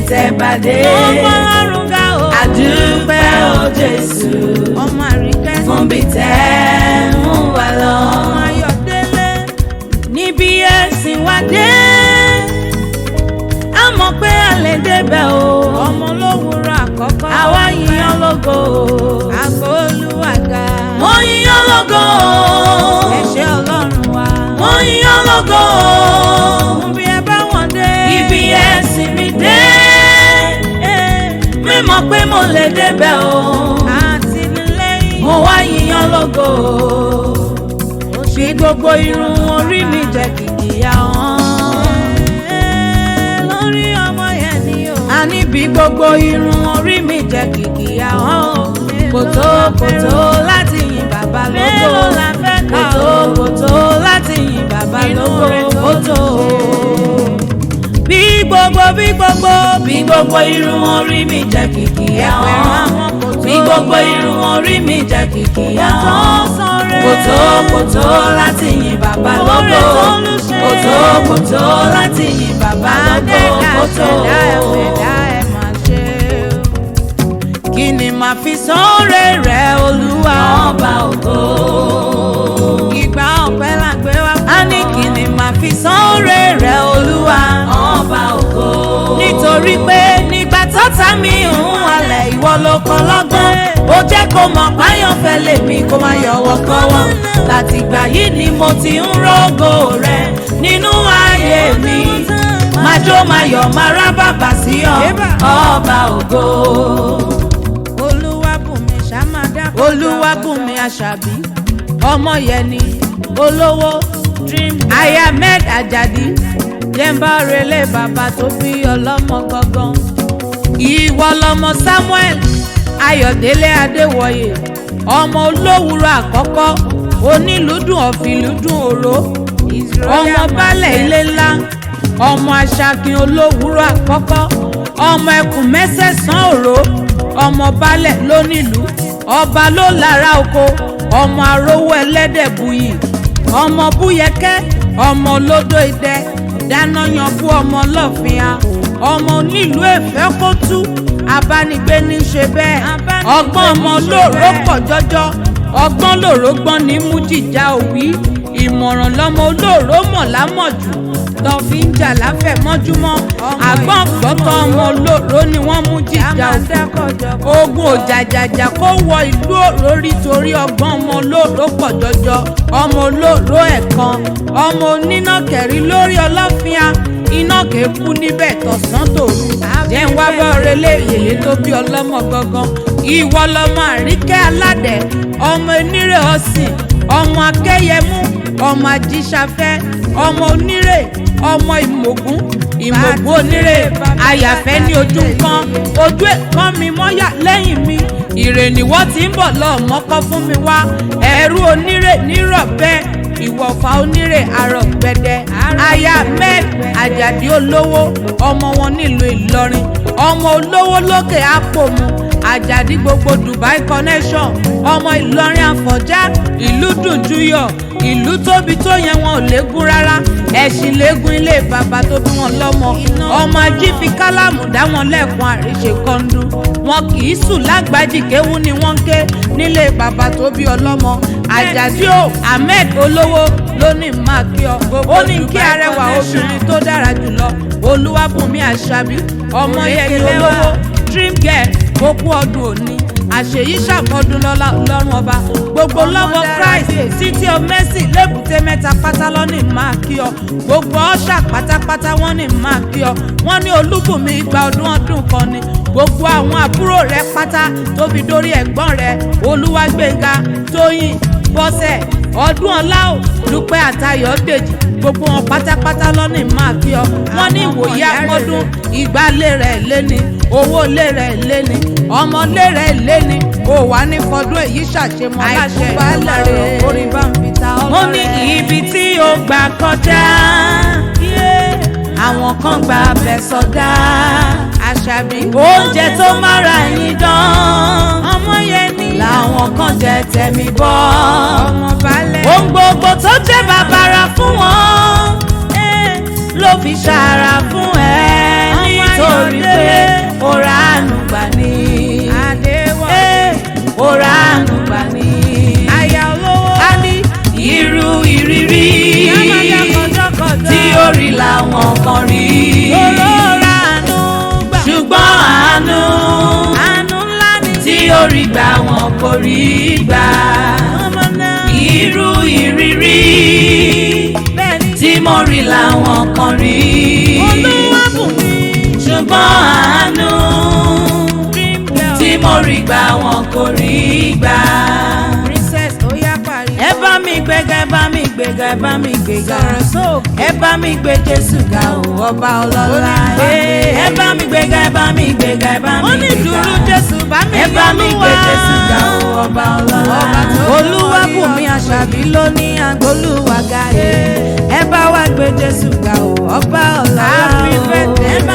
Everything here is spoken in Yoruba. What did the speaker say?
tẹ́ bá dé. Ó gbọ́rùn ga o. Àdúpẹ́ o Jésù. Ọmọ Àríkẹ́. Fún bí tẹ́ mú wa lọ. Ọmọ Ayọ̀délé. Níbi ẹ̀sìn wa dé, a mọ̀ pé a lè débẹ̀ o. Ọmọ olówùúrọ̀ àkọ́kọ́. Àwa yìnyín lógo. Àgọ́ Olúwa ga. Mo yìn lógo. Ẹ ṣé Ọlọ́run wa. Mo yìn lógo. Fún bí ẹ bá wọn dé. Ibi ẹ̀sìn mi dé, mi mọ̀ pé mo lè débẹ̀ o. Àtìlẹ́yìn. Mo wá yìn lógo. Fi gbogbo irun orí mi jẹ́ kìkì ahọ́n. Lórí ọmọ yẹn ni o. A ní bí gbogbo irun orí mi jẹ́ kìkì ahọ́n o. Kò tó kò tó láti yin bàbá lógo. Mélòó la fẹ́ kà Kò tó o? kò tó láti yin bàbá Inú lógo. rẹ̀ tó Ó tó. Bí gbogbo irun orí mi jẹ́ kìkì Ẹgbẹ̀rún ahọ́n. ahọ́n kò tó. Bí gbogbo irun orí mi jẹ́ kìkì Kò tó ahọ́n. sọ̀rẹ́. Kò tó kò tó láti yin bàbá Oore lógo. tó ń ṣe. Kò tó kò tó láti yin bàbá lógo. Adẹ́dá Kò tó. ṣẹ̀dá ẹ̀fẹ̀dá ẹ̀ máa ṣe o. Kí ni màá fi sóore rẹ̀ Olúwa? Ọba ògo. Ìgbà ọ̀pẹ là gbé wá fún A ní ọ. kí ni màá fi sóore rẹ̀ Olúwa? Ọba ògo. Nítorí pé nígbà tọ́ta mi ń halẹ̀, ìwọ ló kọ́ lọ́gbọ́n. Ó jẹ́ kó mọ̀ páyọ̀fẹ́ lèmi kó má yọwọ́ kọ́wọ́. Látìgbà yìí ni mo ti ń rógò rẹ̀ nínú ayé mi. Máa jó máa yọ̀ máa rá bàbà sí ọ, ọba ògo. Olúwabùnmi ṣàmàdá. Olúwabùnmi Àṣàbí, ọmọ yẹni olówó, Dream. Aya Ahmed Ajadi, jẹ́ńbà relé bàbá tó bí ọlọ́mọ gangan. Ìwọ lọmọ Samuel Ayọ̀délé Adéwọ̀yè, ọmọ olówùúrọ̀ àkọ́kọ́, onílùdùn ọ̀fìlùdùn òró, ọmọ baálẹ̀ ilé ńlá, ọmọ aṣakin olówùúrọ̀ àkọ́kọ́, ọmọ ẹkùn mẹ́sẹ̀sán òró, ọmọ baálẹ̀ lónílùú, ọba ló lára oko, ọmọ arówó ẹlẹ́dẹ̀ buyì, ọmọ búyẹkẹ́, ọmọ olódò idẹ dáná yanbú, ọmọ ọlọ́fin-à, ọmọ onílùú èfẹ́ kótú abánigbé ní í ṣe bẹ́ẹ̀. Ọgbọ́n ọmọ olóòró pọ̀ jọjọ, ọgbọ́n lòró gbọ́n ní mú jìjà òwí, ìmọ̀ràn lọ́mọ olóòró mọ̀ lámọ̀jù tó fi ń jà láfẹ̀mọ́júmọ́. Àgbọ̀n gbọ́tọ̀ ọmọ olóòró ni wọ́n mú jìjà òkú ogun òjàjàjà kó wọ ìlú òrórí torí ọgbọ́n ọmọ olóòró pọ̀ jọjọ. Ọmọ olóòró ẹ̀kan, ọmọ oníná kẹ̀rí lórí ọlọ́fíà, iná kẹ́kú níbẹ̀ tọ̀sán tòru. Jẹ́ ń wá bọ́ relé yèyé tó bí ọlọ́mọ gangan. Ìwọ lọmọ Àríkẹ́ aládẹ, ọmọ onírè ọ̀sìn, ọmọ akẹ́yẹmú, ọmọ ajíṣafẹ́, ọmọ onírè, ọmọ ìmọ̀gún, ìmọ̀gún onírè, àyàfẹ́ ní ojú nǹkan ojú ẹ̀kan mi mọ́yà lẹ́yìn mi. Ìrèníwọ́ ti ń bọ̀ lọ́ọ́ mọ́kọ́ fún mi wá. Ẹ̀rú onírè nírọ̀bẹ́, ìwọ̀fà onírè àrọ̀ gbẹdẹ. Aya Ahmed Àjàdí olówó, ọmọ wọn nílùú Ìlọrin, ọmọ olówó lókè àpòmù Àjàdí gbogbo Dubai connection, ọmọ Ìlọrin Àfọ̀njá, ìlú dùn júyọ̀, ìlú tóbi tó yẹn wọn ò léegun rárá, ẹ̀sìn léegun ilé bàbá tó bí wọn lọ́mọ. Ọmọ ají fi kálámù dá wọn lẹ́kùn àríṣe kọ́ńdú, wọn kì í sùn lágbájì, kéwú ni wọ́n ń ké nílé bàbá tó bí ọlọ́mọ. Àjàdí o Ahmed olówó ló ní máa kí ọ, ó ní kí arẹwà obìnrin tó dára jùlọ, Olúwabùnmi Àṣàbí, ọmọ yẹni olówó, dream girl, okú ọdún òní, àṣeyí ṣàmọdún lọ́lá Ọlọ́run ọba. Gbogbo Love of Christ City of Mercy lébùté mẹ́ta pátá lọ́ní máa kí ọ. Gbogbo ọ̀ṣà pátápátá wọ́n ní máa kí ọ, wọ́n ní Olúbùnmi igba ọdún ọdún kan ni. Gbogbo àwọn àbúrò rẹ pátá tó fi dórí ẹ̀gbọ́n rẹ Olúwàgbénga, Tóyìn, Bọ́sẹ̀, ọdún ọlá ò dúpẹ́ àtayọ̀ dèjì, gbogbo wọn pátápátá lọ́nà máa kí ọ. Wọ́n ní ìwòye àmọ́dún, ìgbàlè rẹ̀ léni, owó lé rẹ̀ léni, ọmọ lé rẹ̀ léni, kò wá ní fọdún èyí ṣàṣemọ́ láṣẹ. Àìkú orin bá ń fi ta ọ́. Mo ní ibi tí ó gbà kọjá, àwọn kan gba abẹ sọdá. Àṣàbí. Oúnjẹ tó mára yín dán Ọmọ yẹn ní. làwọn kan jẹ tẹ̀mí bọ́. Ọmọ balẹ̀. Ohun gbogbo tó jẹ́ bàbàrà fún wọn ló fi ṣàrà fún ẹ nítorí. Nítorí pé ó ràánú gbà ní. Adéwọ̀yé. Ó ràánú gbà ní. Aya olówó. A ní irú ìrírí Kọjọ́kọjọ́. tí ó rí làwọn kan rí. Olóra àánú gbà. Ṣùgbọ́n àánú Àánú ńlá ni. tí ó rí gbà wọn kò rí gbà. Ọmọ náà. Irú ìrírí Bẹ́ẹ̀ni. tí mo rí làwọn kan rí. Olúwa bùn mi. Ṣùgbọ́n àánú Dream girl. tí mo rí gbà wọn kò rí gbà. Princess ó yá pariwo. Ẹ bá mi gbéga, ẹ bá mi gbéga, ẹ bá mi gbéga. Sọ̀rọ̀ sókè. Ẹ bá mi gbé Jésù ga o, ọba ọlọ́lá. Ẹ bá mi gbéga, ẹ bá mi gbéga, ẹ bá Ó mi ní gbéga. dùrú Jésù bá mi Ẹ bá mi gbé Olúwa. Jésù ga o, ọba ọlọ́lá. Ọba tó Olúwabùnmi Àṣàbí ló ní agbólúwa ga ẹ. Ẹ bá wa gbé Jésù ga o, ọba ọlọ́lá Happy o. birthday. Ẹ bá